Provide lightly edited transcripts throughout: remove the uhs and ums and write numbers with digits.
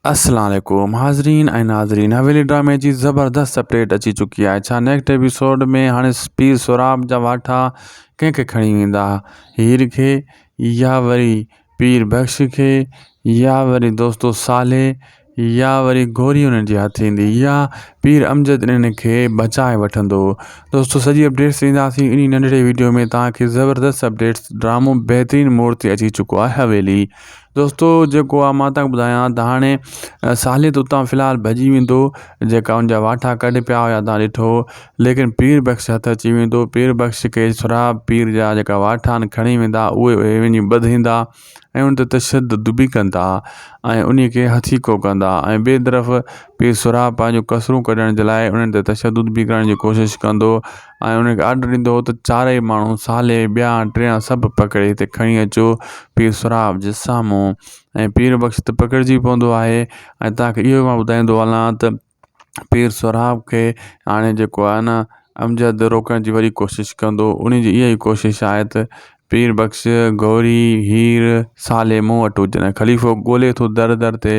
السلام عليڪم حاضرين ۽ ناظرين حويلي ڊرامي جي زبردست اپڊيٽ اچي چڪي آهي ڇا نيڪسٽ ايپيسوڊ ۾ هاڻي پير سهراب جا واٺا ڪنهن کي کڻي ويندا هير کي يا وري پير بخش کي يا وري دوستو صالح يا وري گوري انهن جي هٿ ايندي يا پير امجد انهن کي بچائي وٺندو دوستو سڄي اپڊيٽس ڏينداسين انهي ننڍڙي ويڊيو ۾ توهان کي زبردست اپڊيٽس ڊرامو بهترين موڙ تي اچي چڪو آهي حويلي دوستو جيڪو آ مان تان ٻڌايان ته هاڻي صالح ته اتان في الحال ڀڄي ويندو جيڪا ان جا واٺا ڪڍ پيا هيا تان ڏٺو ليڪن پير بخش هٿ اچي ويندو پير بخش کي سھراب پير جا جيڪا واٺا آهن کڻي ويندا اهي وڃي ٻڌيندا ۽ ان تي تشدد به ڪندا ۽ ان کي هٿيڪو ڪندا ۽ ٻئي طرف پير سھراب پنهنجون ڪسرون ڪڍڻ جي لاء انهن تي تشدد به ڪرڻ جي ڪوشش ڪندو ۽ انهن کي آرڊر ڏيندو هو ته چارئي ماڻهو صالح ٻيا ٽيان سڀ پڪڙي هتي کڻي اچو پير سهراب جي سامهون ۽ پير بخش ته پڪڙجي پوندو آهي ۽ توهان کي اهو مان ٻڌائيندو هلان ته پير سهراب کي هاڻي جيڪو آهي نه امجد روڪڻ جي وڏي ڪوشش ڪندو ان جي اها ئي ڪوشش آهي ته پير بخش، گوري، هير، صالح مون وٽ هجن ۽ خليفو ڳولي ٿو در در تي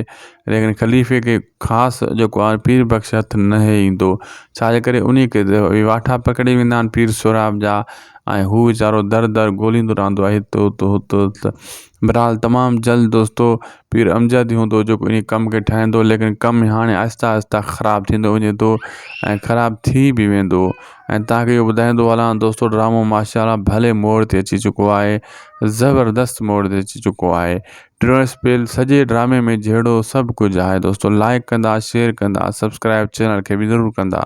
ليڪن خليفي کي خاص جيڪو آهي پير بخش هٿ نه ايندو ڇا جي ڪري انهي کي واٺا پڪڙي ويندا آهن پير سهراب جا ۽ هو ويچارو در در ڳوليندو رهندو آهي هت هت هت هت بهرحال تمام جلد دوستو پير امجد ئي هوندو جيڪو انهي ڪم کي ٺاهيندو ليڪن ڪم هاڻي آهستي آهستي خراب ٿيندو وڃي ٿو ۽ خراب ٿي به ويندو ۽ توهان کي اهو ٻڌائيندو هلان دوستو ڊرامو ماشاء الله ڀلي موڙ تي اچي چڪو آهي زبردست موڙ تي اچي چڪو آهي ٽيون اسپيل سڄي ڊرامي ۾ جهيڙو سڀ ڪجهه آهي دوستو لائڪ ڪندا شيئر ڪندا سبسڪرائب چينل کي به ضرور ڪندا.